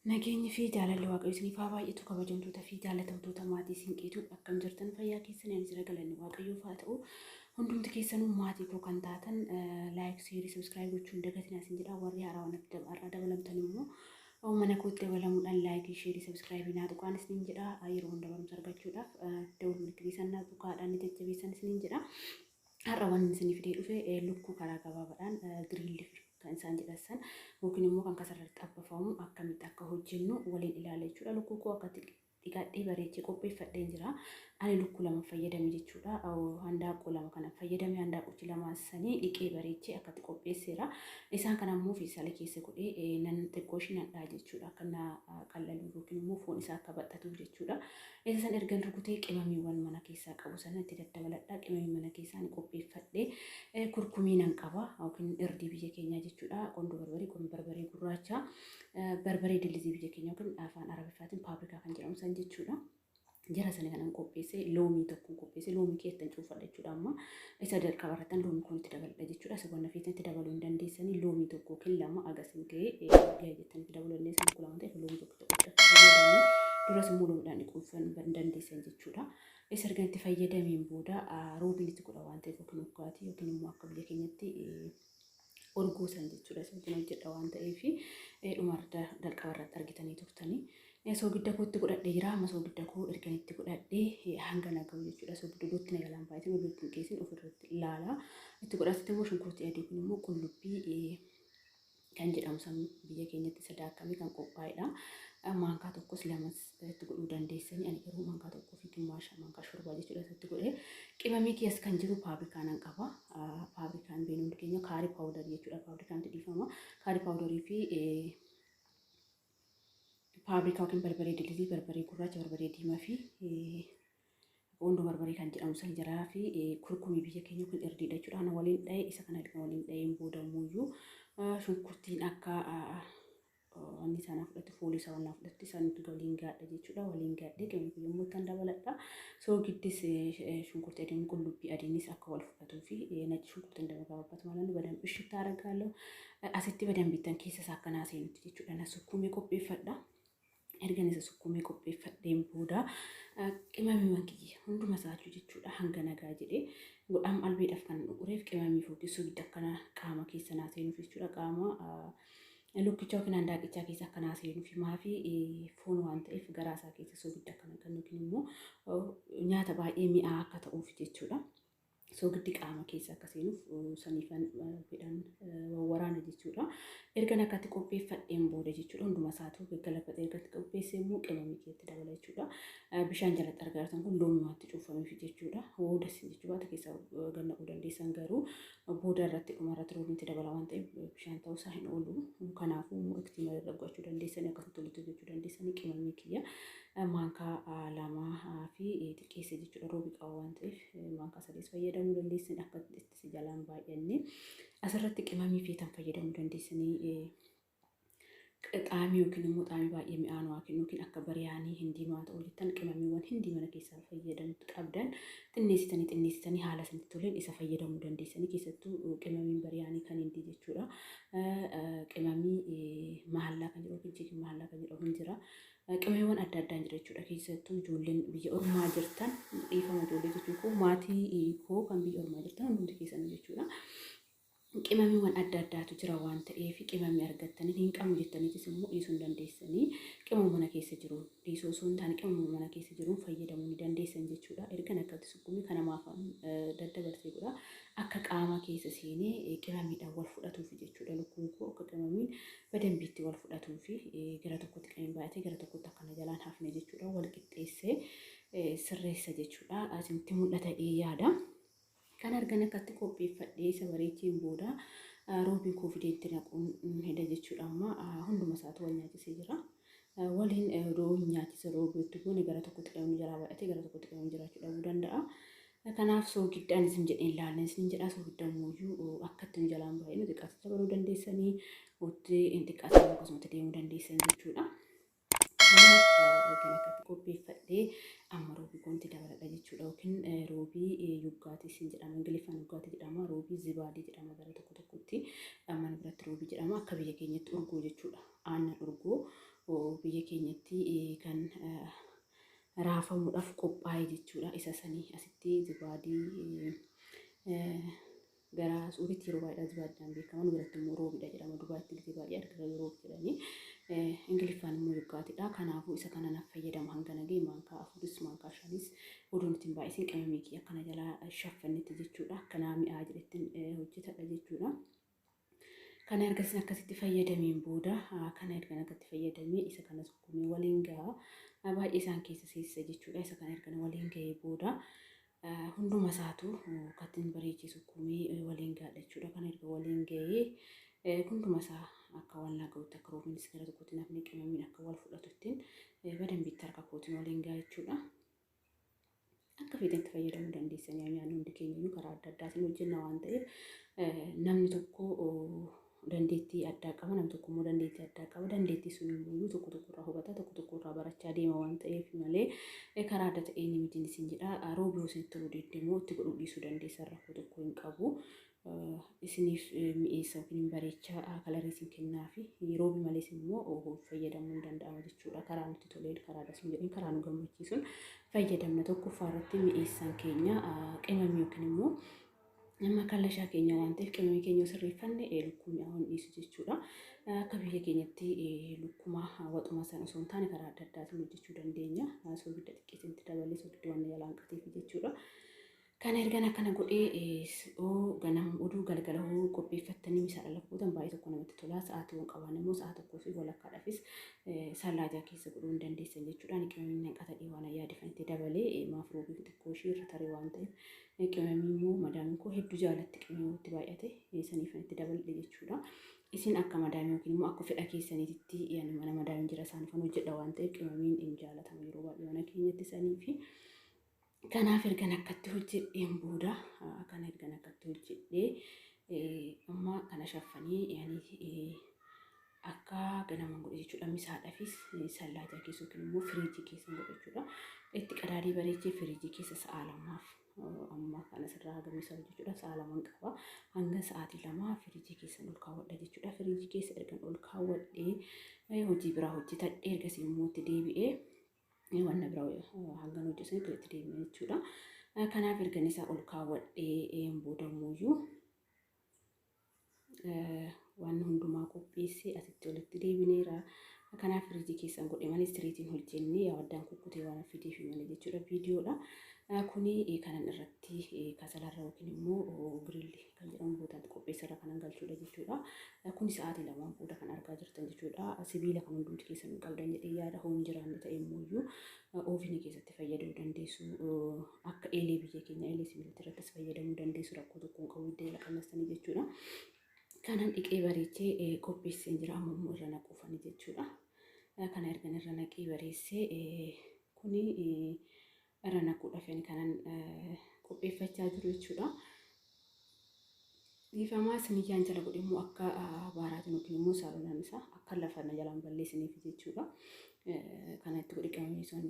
Nageenyi fi jaalalli Waaqayyo isiniif haa baay'atu. Kabajamtoota fi jaalatamtoota maatii Siinqeetu, akkam jirtan? Fayyaa keessan? Ani jira, galanni Waaqayyoof haa ta'u. Hundumti keessanuu maatii koo kan taatan like, share, subscribe gochuun dagatinaa isin jedha. Warri haarawwan irraa dabalamtan immoo mana kootti dabalamuudhaan like, share, subscribe naa tuqaan isiniin jedha. Yeroo hunda barumsa argachuudhaaf dawul milkirii sanaa tuqaadhaan ni jajjabeessan isiniin jedha. Har'a wanni isinii fidee dhufe lukkuu karaa gabaabaadhaan grill kan isaan jedhan yookiin immoo kan kasarratti xabbafamu akkamitti akka hojjennu waliin ilaala jechuudha. Lukkuu koo akkatti dhiqadhee bareechee qopheeffadheen jira. Ani lukkuu lama fayyadame jechuudha. Handaaqqoo lama kana fayyadame, handaaqqochi lama sanii dhiqee bareechee akkatti qopheesseera. Isaan kana immoo feestaala keessa godhee nan xiqqoo ishii nan dhaha jechuudha. Akka na qallalu yookiin immoo foon isaa akka baxxatuuf jechuudha. Isa san ergan rukutee qimamiiwwan mana keessaa qabu sana itti daddabaladha. Qimamii mana keessaa ni qopheeffadhee kurkumii nan qaba yookiin irdii biyya keenyaa jechuudha. Qondoo barbaree, qondoo barbaree gurraacha, barbaree dillizii biyya keenya yookiin afaan Arabiffaatiin paaprikaa kan jedhamu san jechuudha. Jara sana kanan qopheesse, loomii tokko qopheesse, loomii keessan cuunfadha jechuudha. Amma isa jalqaba irratti loomii kun itti dabaladha jechuudha. Isa wanna feetan itti dabaluu hin dandeessanii, loomii tokko yookiin lama agasin ga'ee ga'ee jettanii itti dabaluu dandeessan. Tokko lama ta'e loomii tokko tokko fayyadamanii duras immoo loomiidhaan dhiquu hin dandeessan jechuudha. Isa erga itti fayyadameen booda roobiin itti godha waan ta'eef, yookiin dhugaatii yookiin immoo akka biyya keenyatti orgoo san jechuudha. Isa wajjin hojjedha waan ta'eef dhumarra jalqaba irratti argitanii turtanii. Soogidda kootti godhadhee jira. Amma soogidda koo ergan itti godhadhee hanga na gahu jechuudha. Soogidda iddootti na jalaan baay'atin, iddootti hin geessin, ofirratti ilaala. Itti godhasitti immoo shunkurtii adii, kun immoo qullubbii kan jedhamu san biyya keenyatti isa daakkamee kan qophaa'edha. Maankaa tokkos lamas itti godhuu dandeessanii, ani garuu maankaa tokkoo fi gimmaasha maankaa shorbaa jechuudha itti godhee. Qimamii keessa kan jiru paaprikaa nan qaba. Paaprikaan beenu hundi keenya curry powder jechuudha. Paaprikaan dhiifama. Curry powder fi paaprikaa yookiin barbaree dilizii, barbaree gurraacha, barbaree diimaa fi qondoo barbaree kan jedhamu san jiraa fi kurkumii biyya keenya kun irdiidha jechuudha. Kana waliin dha'ee, isa kana erga waliin dha'een booda immoo shunkurtiin akka wanni isaa fudhatu, foolii isaa waan fudhatu isaan waliin gaadha jechuudha. Waliin gaadhee qimamii yommuu ittaan dabaladha. Soogidis, shunkurtii adiin, qullubbii adiinis akka wal fudhatuu fi ነጭ ሽንኩርት እንደመገባበት ማለት ነው። በደንብ እሽት አደርጋለሁ። Asitti በደንብ ittan keessa isaa akkanaa seenutti jechuudha. Na sukkuumee qopheeffadha. Ergan isa sukkuumee qopheeffadheen booda qimamiiwwan kiyya hunduma isaatu jechuudha hanga nagaa jedhee godham. Albeedhaaf kan dhugureef qimamii yookiin soogidda akkana qaama keessa naa seenuuf jechuudha. Qaama lukkichaa yookiin handaaqichaa keessa akkanaa seenuuf, maafi foon waan ta'eef garaa isaa keessa soogidda akkana kan yookiin immoo nyaata baay'ee mi'aa akka ta'uuf jechuudha. Soogiddi qaama keessa akka seenuuf saniifan albeedhaan waraana jechuudha. Ergan akkatti qopheeffadheen booda jechuudha, hunduma isaatu gaggalabbatee erga qopheessee immoo qimamii keetti dabala jechuudha. Bishaan jalatti argaa jirtan kun loomiitti cuufameef jechuudha. Hoodas jechuudha baata keessa gannaquu dandeessan, garuu booda irratti dhuma irratti roobiinti dabala waan ta'eef bishaan ta'uusaa hin oolu. Kanaafuu immoo itti irra gochuu dandeessanii akkasitti walitti hojjechuu dandeessanii. Qimamii kiyya maankaa lamaa fi xiqqeesse jechuudha. Roobii qaba waan ta'eef maankaa sadees fayyadamuu dandeessan, akka itti jalaan baay'anne. Asirratti qimamii feetan fayyadamuu dandeessanii, xaamii yookiin immoo xaamii baay'ee mi'aanuu kennu yookiin akka bariyaanii hindii maa ta'uu jettan, qimamiiwwan hindii mana keessaa fayyadamtu qabdan xinneessitanii xinneessitanii haala isinitti toleen isa fayyadamuu dandeessanii, keessattuu qimamiin bariyaanii kan hindii jechuudha. Qimamii mahallaa kan jedhamu yookiin chicken mahallaa kan jedhamu hin jira. Qimamiiwwan adda addaan jira jechuudha. Keessattuu ijoolleen biyya ormaa jirtan, dhiifama, ijoollee jechuun koo maatii koo kan biyya ormaa jirtan hundumti keessanuu jechuudha. Qimamiiwwan adda addaatu jira waan ta'eef qimamii argattanii hin qabnu jettaniitis immoo dhiisuu hin dandeessanii. Qimama mana keessa jiru dhiisuu osoo hin taane qimama mana keessa jiruun fayyadamuu ni dandeessan jechuudha. Ergan akkatti sukkumii kana maaf daddabarsee godha, akka qaama keessa seenee qimamiidhaan wal fudhatuuf jechuudha. Lukkuun koo akka qimamiin badambiitti wal fudhatuufi gara tokkotti qimamiin baay'atee gara tokkotti akkana jalaan hafne jechuudha. Wal qixxeessee sirreessa jechuudha. Asinitti mul'ata yaada. Kan argan akkatti qopheeffadhee isa bareecheen booda roobiin koo fideetti naquun hidha jechuudha. Amma hunduma isaatu wal nyaachisee jira. Waliin odoo hin nyaachise roobiitti goone gara tokkotti qimamni jalaa baay'atee gara tokkotti qimamni jiraachuu dhabuu danda'a. Kanaaf soogiddaan isin jedheen laalleen isin jedhaa, soogidda immoo akka ittiin jalaan baay'ee xiqqaatti dabaluu dandeessanii, itti hin xiqqaatti akkasumatti deemuu dandeessan jechuudha. Kanaaf ergan akkatti qopheeffadhee amma roobii koonti dabaladha jechuudha. Yookiin roobii yuggaatii isin jedhama. Ingiliffaan yuggaatii jedhama. Roobii zibaadii jedhama gara tokko tokkotti. Mana biratti roobii jedhama. Akka biyya keenyatti urgoo jechuudha. Aannan urgoo biyya keenyatti kan raafamuudhaaf qophaa'e jechuudha. Isa sanii asitti zibaadii gara suuritti yeroo baay'ee zibaadiidhaan beekama. Nu biratti immoo roobidha jedhama. Dubaatti gisee baay'ee argina roob jedhanii. Ingiliffaan immoo yoggaatidha. Kanaafuu isa kana naaf fayyadama hanga nagee maankaa 4s maankaa 5s oduun ittiin baay'isin qimamii kiyya akkana jalaa shaffannetti jechuudha. Akkanaa mi'aa jedhettiin hojjetadha jechuudha. Kana erga isin akkasitti fayyadameen booda kana erga akkatti fayyadamee isa kana sukkuumee waliin ga'a. Baay'ee isaan keessa seessisa jechuudha. Isa kana erga waliin ga'ee booda hunduma isaatu kattiin bareechee sukkuumee waliin ga'a jechuudha. Kana erga waliin ga'ee hunduma isaa akka wal naa ga'utti akka roobiinis gara tokkotti nafni qimamiin akka wal fudhatuttiin badambiitti harka kootiin waliin ga'a jechuudha. Akka feetanitti fayyadamuu dandeessan. Nyaanni hundi keenya iyyuu karaa adda addaatiin hojjenna waan ta'eef namni tokko dandeettii addaa qaba, namni tokko immoo dandeettii addaa qaba. Dandeettii sun immoo tokko tokko irraa hubata, tokko tokko irraa barachaa deema waan ta'eef malee karaa adda ta'een mitiin isin jedha. Roobii yoo isinitti toluu didde immoo itti godhuu dhiisuu dandeessan, rakkoo tokko hin qabu. Isiniif mi'eessa yookiin bareechaa kalarii isin kennaa fi roobii malees immoo fayyadamuu hin danda'ama jechuudha. Karaa nutti toleen, karaa dasnu jedheen, karaa nu gammachiisuun fayyadamna. Tokkoffaa irratti mi'eessaan keenya qimamii yookiin immoo makallashaa keenya waan ta'eef qimamii keenya yoo sirreeffanne lukkuu mi'aawuu hin dhiisu jechuudha. Akka biyya keenyatti lukkuma waxuma sana osoo hin taane karaa adda addaatiin hojjechuu dandeenya. Soogidda xiqqeessatti dabalee soogidda waan jalaan qateef jechuudha. Kana ergan akkana godhee ganam oduu galgala hoo qopheeffattanii misaadha lakkooftan baay'ee tokko namatti tola. Sa'aatii waan qaban immoo sa'a tokkoo fi walakkaadhaafis sallaajaa keessa godhuu hin dandeessan jechuudha. Ani qimamiin naqata dhee waan yaadifanitti dabalee maaf roobii xiqqoo ishee irra taree waan ta'eef qimamii immoo madaamiin koo hedduu jaalatti qimamii itti baay'ate saniif itti dabaladhe jechuudha. Isin akka madaamii yookiin immoo akka fedha keessaniitti mana madaamiin jira isaaniif hojjedha waan ta'eef qimamiin hin jaalatamu yeroo baay'ee mana keenyatti saniifi. Kanaaf ergan akkatti hojjedheen booda kana ergan akkatti hojjedhee amma kana shaffanii akka ganaman godhe jechuudha. Misaadhaafis sallaajaa keessa yookiin immoo firiijii keessa godhe jechuudha. Itti qadaadii bareechee firiijii keessa sa'a 2f amma kana sirraa haga misaa hojjechuudha. Sa'a 2 qaba. Hanga sa'aatii 2 firiijii keessa ol kaawwadha jechuudha. Firiijii keessa ergan ol kaawwadhee hojii biraa hojjetadhee ergasii immoo itti deebi'ee wanna biraa hangan hojjetanitti itti deemna jechuudha. Kanaaf ergan isaa ol kaawwadhee boodammuyyuu waan hundumaa qopheessee asitti walitti deebineera. Kanaaf firiijii keessan godhe malee siriitiin hojjennee addaan kukkutee waan fideef malee jechuudha viidiyoodha. Kuni kanan irratti kasalarra yookiin immoo giriilli kan jedhamu bootaatti qopheessarra kanan galchuudha jechuudha. Kuni sa'aatii 2 booda kan argaa jirtan jechuudha. Sibiila kan hundumti keessan hin qabdan jedhee yaada hoo hin jiraanne ta'e immoo oovinii keessatti fayyadamuu dandeessu. Akka eelee biyya keenya eelee sibiilatti irrattis fayyadamuu dandeessu, rakkoo tokko hin qabu iddoo jala jechuudha. Kanan dhiqee bareechee qopheessee jira, amma immoo irra naquufani jechuudha. Kana ergan irra naqee bareessee kuni irra naquudhaaf kanan qopheeffachaa jiru jechuudha. Dhiifamaa siniyyaan jala godhe immoo akka baaraatiin yookiin immoo saalonaan isaa akka lafa na jalaan balleessiniif jechuudha. Kana itti godhe qimamii sun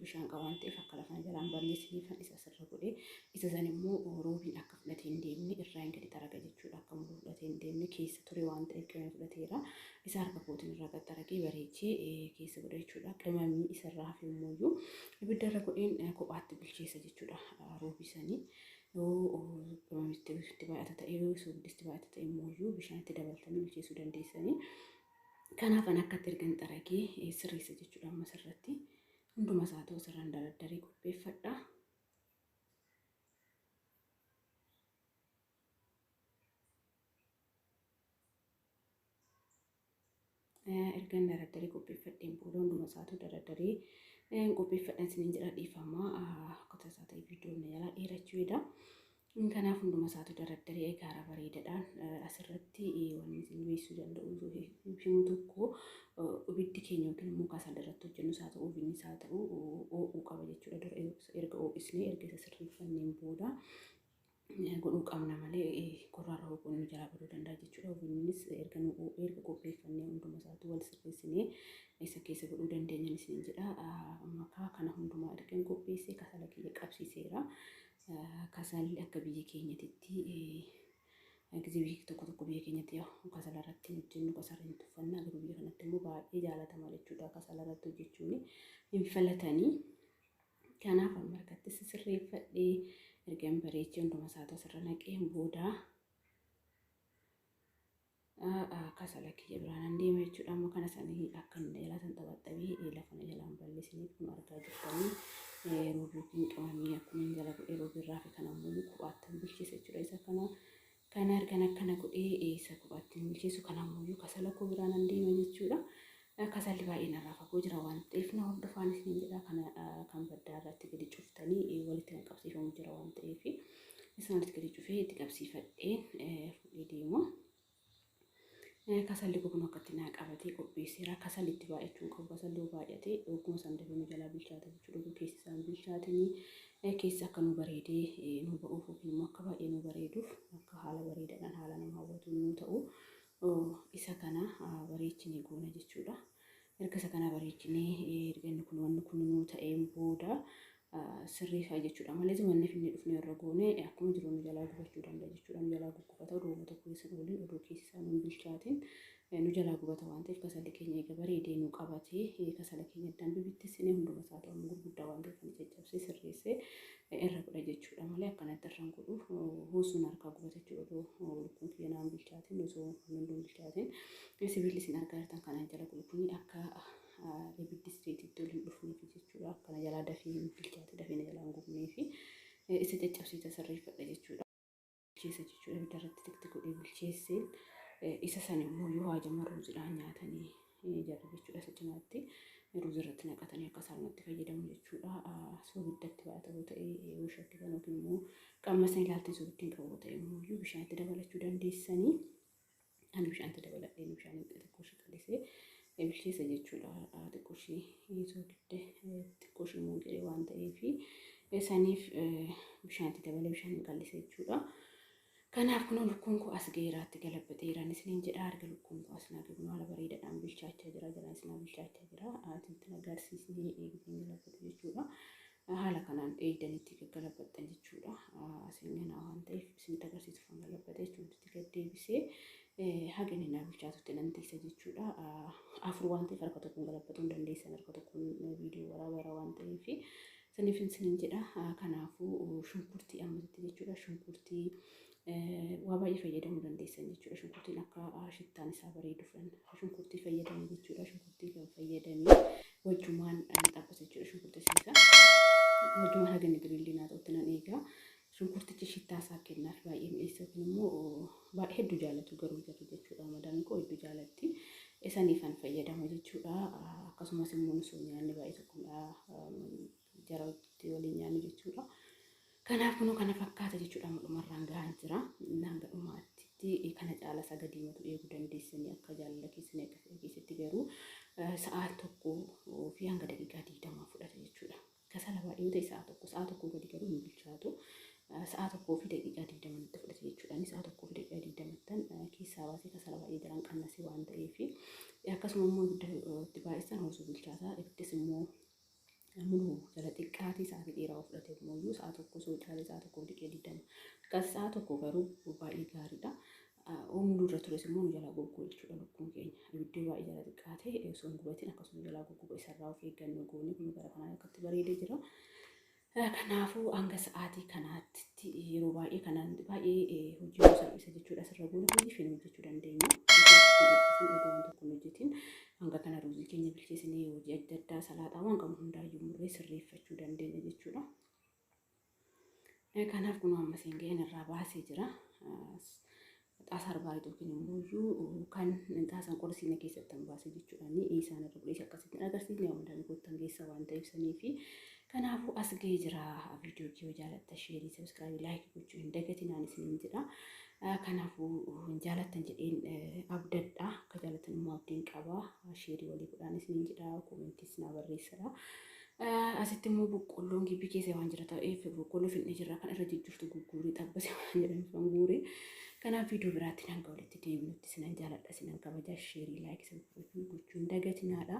bishaan qaba waan ta'eef akka lafa na jalaan balleessiniif isa sirra godhe. Isa san immoo roobiin akka fudhatee hin deemne irraa hin gadi xaraga jechuudha. Akka muluu fudhatee hin deemne keessa ture waan ta'eef qimamii fudhateera. Isa harka kootiin irraa gad xaragee bareechee keessa godhe jechuudha. Qimamii isarraa hafe immoo ibidda irra godheen kophaatti bilcheessa jechuudha roobii sanii. Yoo qimamitti itti baay'ata ta'e, yoo soogiddisti baay'ata ta'e immoo bishaan itti dabaltanii bilcheessuu dandeessanii. Kanaaf an akkatti ergan xaragee sirreessa jechuudha amma sirratti. Hunduma isaa ta'u sirraan daraddaree qopheeffadha. Ergan daraddaree qopheeffadheen booda hunduma isaatu daraddaree qopheeffadhan isiniin jedha. Dhiifamaa akka tasaa ta'e viidiyoon na jalaa dheerachuu. Kanaaf hunduma isaatu daraddaree gaara bareedaadhaan asirratti wanni isin beeksisuu danda'u himuu tokko ibiddi keenya yookiin immoo kasal irratti hojjennu isaa ta'u oviin isaa ta'u oo'uu qaba jechuudha. Dura erga oo'isnee erga isa sirreeffanneen booda godhuu qabna malee qorraarra hooquun nu jalaa baduu danda'a jechuudha. Oviinis erga nu erga qopheeffannee hunduma isaatu wal sirreessinee isa keessa godhuu dandeenya isiniin jedha. Makaa kana hundumaa erga qopheessee kasala kiyya qabsiiseera. Kasalli akka biyya keenyatitti Gisee biyya tokko tokko biyya keenyatti kasala irratti hojjennu, kasala hin tuffannaa, garuu biyya kanatti immoo baay'ee jaalatama jechuudha. Kasala irratti hojjechuun hin filatanii. Kanaaf amma harkatti sirreeffadhee ergan bareechee hunduma isaa asirra naqeen booda kasala kiyya biraan deema jechuudha. Amma kana sanii akka inni jalaa san xabaxabee lafa na jalaan balleessiniif kun argaa jirtanii roobii yookiin qimamii akkuma hin jala godhee roobii irraa fi kan ammoo kophaatti bilcheessa jechuudha. Isa kana ergan akkana godhee isa kophaatti bilcheessu kan ammoo kasala koo biraan deema jechuudha. Kasalli baay'ee narraa fagoo jira waan ta'eef na hordofaan isin jedha. Kana kan baddaa irratti gadi cuftanii walitti kan qabsiifamu jira waan ta'eef isaan walitti gadi cufee itti qabsiifadheen fuudhee deema. Kasalli kun akkatti naa qabatee qopheesseera. Kasalli itti baay'achuu hin qabu. Kasalli yoo baay'ate oguma isaan dafee nu jalaa bilchaata jechuudha. Oduu keessi isaan bilchaatanii keessa akka nu bareedee nu ba'uuf yookiin immoo akka baay'ee nu bareeduuf, akka haala bareedaadhaan haala nama hawwatu nu ta'u isa kana bareechinee goona jechuudha. Erga isa kana bareechinee, erga inni kun wanni kun nuu ta'een booda sirreessaa jechuudha. Malee wanni finne dhufne irra goone akkuma jiru nu jalaa gubachuu danda'a jechuudha. Nu jalaa guggubata, oduu tokko keessa ooliin, oduu keessi isaa nu bilchaatin nu jalaa gubata waan ta'eef, kasalli keenya eega bareedee nu qabatee kasala keenya addaan bibittissinee hunduma isaa ta'u gurguddaa waan ta'eef kan caccabsee sirreessee irra godha jechuudha. Malee akkanatti irra hin godhu, huusuun harkaa gubata jechuudha. Oduu lukkuun kiyya naan bilchaatin, osoo hunduu bilchaatin, sibiilli isin argaa jirtan kanaan jala godhu kuni akka ibiddi isteetitti ol hin dhufneef jechuudha. Akkana jalaa dafee hin bilchaate, dafee na jalaa hin gubneefi isa caccabsiisa sirreeffadha jechuudha. Bilcheessa jechuudha. Ibidda irratti tikti godhee bilcheesseen isa sana immoo yoo haajama ruuziidhaan nyaatanii jarri jechuudha. Isa cinaatti ruuzii irratti naqatanii akka saalmatti fayyadamu jechuudha. Soogiddatti baay'ata yoo ta'e yoo shakkitan, yookiin immoo qaama ilaaltee soogiddi hin qabu ta'e immoo bishaan itti dabalachuu dandeessanii. Ani bishaan itti dabaladheen bishaan xixiqqoo ishee qallisee bilcheessa jechuudha. Xiqqoo ishee soogidde xiqqoo ishee immoo jedhee waan ta'eef saniif bishaan itti dabalee bishaan hin qallise jechuudha. Kanaaf kunoo lukkuun koo as ga'eeraatti galabbateera isiniin jedha. Arga lukkuun koo as naa gahu haala bareedaadhaan bilchaachaa jira. Jalaan isinaa bilchaachaa jira. Itti agarsiisnee eegdeen galabbatu jechuudha. Haala kanaan eegdanitti gaggalabattan jechuudha. Asiin ganaa waan ta'eef isinitti agarsiisuuf kan galabbate jechuudha. Itti gad deebisee haga inni naa bilchaatutti nan tiisa jechuudha. 4 waan ta'eef harka tokkoon galabbatuu hin dandeessan, harka tokkoon viidiyoo waraabara waan ta'eef saniif isiniin jedha. Kanaafuu shunkurtii ammasitti jechuudha. Shunkurtii waa baay'ee fayyadamuu dandeessan jechuudha. Shunkurtiin akka shittaan isaa bareeduuf shunkurtii fayyadamu jechuudha. Shunkurtii kan fayyadamee wajjumaan xabbasa jechuudha. Shunkurtii isa wajjumaan haga inni giriillii naa ta'utti nan eega. Shunkurtichi shittaa isaa kennaaf baay'ee mi'eessa, yookiin immoo baay'ee hedduu jaallatu garuu jarri jechuudha. Madaamiin koo hedduu jaallatti. Isaniifan fayyadama jechuudha. Akkasumas immoo nusoo nyaanni baay'ee tokko jara waliin nyaannu jechuudha. Kanaaf kunoo kana fakkaata jechuudha. Dhumarraan gahaan jira. Hanga dhumaatti kana caala isa gadiimatu eeguu dandeessanii akka jaalala keessanii, akka fedha keessatti, garuu sa'a 1 fi hanga daqiiqaa 20 fudhata jechuudha. Kasala baay'ee yoo ta'e sa'a 1, sa'a 1 gadi garuu hin bilchaatu. Sa'a 1 fi daqiiqaa 20 natti fudhate jechuudha. Inni sa'a 1 fi daqiiqaa 20 keessaa baasee kasala baay'ee daran qannasee waan ta'eef, akkasuma immoo ibidda itti baay'isan hoosuu bilchaata. Ibiddis immoo muluu jala xiqqaatee sa'aatii dheeraa fudhate immoo sa'a 1 osoo caalee sa'a 1 fi daqiiqaa 20. Akkas sa'a 1 garuu baay'ee gaariidha. Oomishuu irra tures immoo nu jalaa goggoga jechuudha lukkuun keenya. Ibiddi baay'ee jala xiqqaatee osoo hin gubatin akkasuma jalaa goggoga, isarraa of eeggannoo goonee kun gara kanaan akkatti bareedee jira. Kanaafuu hanga sa'aatii kanaatti yeroo baay'ee kanaan baay'ee hojii nu salphisa jechuudha. Asirra goone hojii feene hojjechuu dandeenya. Oduu waan tokko hin hojjetin hanga kana ruuzii keenya bilcheessinee hojii adda addaa, salaaxaa waan qabnu hundaayyuu murree sirreeffachuu dandeenya jechuudha. Kanaaf kun amma siin ga'een irraa baasee jira. Xaasaa arbaarii yookiin immoo kan xaasaan qorsiina keessatti hin baase jechuudha. Isaan irra godhee akkasitti agarsiisne waan hundaan kottan geessa waan ta'eef sanii fi kanaafuu as ga'ee jira. Viidiyoo kiyoo jaalatta share, subscribe, like gochuu hin dagatinaan isiniin jedha. Kanaafuu hin jaalattan jedheen abdadha. Akka jaalattan immoo abdiin qaba. Share walii godhaan isiniin jedha. Commentiis naa barreessadha. Asitti immoo boqqolloon gibbii keessa waan jira ta'eef boqqolloo finne jirra, kan irra jijjiirtu gugguurii xabbase waan jedhaniif kan guure. Kanaaf viidiyoo biraatti hanga walitti deebinutti sinan jaaladha, sinan kabaja. Share, like, subscribe gochuu hin dagatinaadha.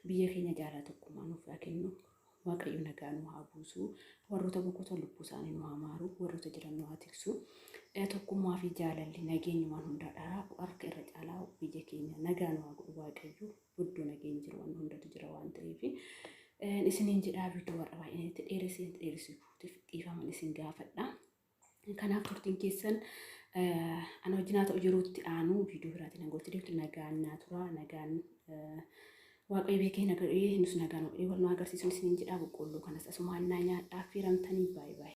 Biyya keenya jaalala tokkummaa nuuf haa kennu. Waaqayyo nagaa nu haa buusu. Warroota boqotan lubbuu isaanii nu haa maaru. Warroota jiran nu haa tiksu. Tokkummaa fi jaalalli nageenyi waan hundaadha. Harka irra caalaa biyya keenya nagaa nu haa godhu Waaqayyo. Iddoo nageenyi jiru waan hundatu jira waan ta'eef. Isiniin jedhaa, viidiyoo warra baay'een itti dheeressee itti dheeressituuf dhiifaman isin gaafadha. Kanaaf turtiin keessan ana wajjin haa ta'u. Yeroo itti aanu viidiyoo biraatiin hanga walitti deemtu nagaan naa tura. Nagaan Waaqayyo biyya keenya godhee nus nagaan godhee wal nu agarsiisuun isiniin jedhaa. Boqqoolloo kanas asumaan naa nyaadhaa affeeramtanii. Baay'ee baay'ee.